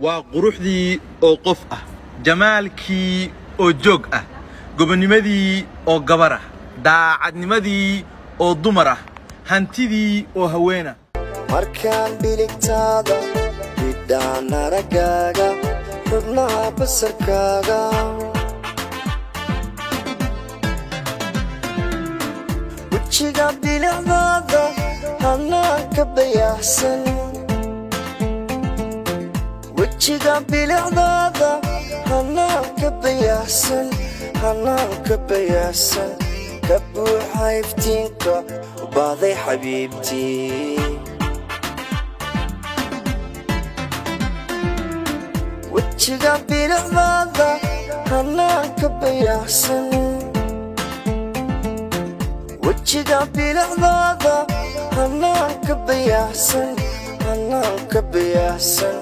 Waa quruxdii oo qof ah, jamaalkii oo joog ah, gobonnimadii oo gabar ah, daacadnimadii oo dumar ah, hantidii oo haween ah. Markaan biligtaada bidhaan araggaaga, xubnaha basarkaaga, wejiga bilicdaada hanaanka bayaxsan, wejiga bilicdaada hanaanka bayaxsan, hanaanka bayaxsan ka buuxa iftiinka u baahday xabiibtii. Wejiga bilicdaada hanaanka bayaxsan, wejiga bilicdaada hanaanka bayaxsan, hanaanka bayaxsan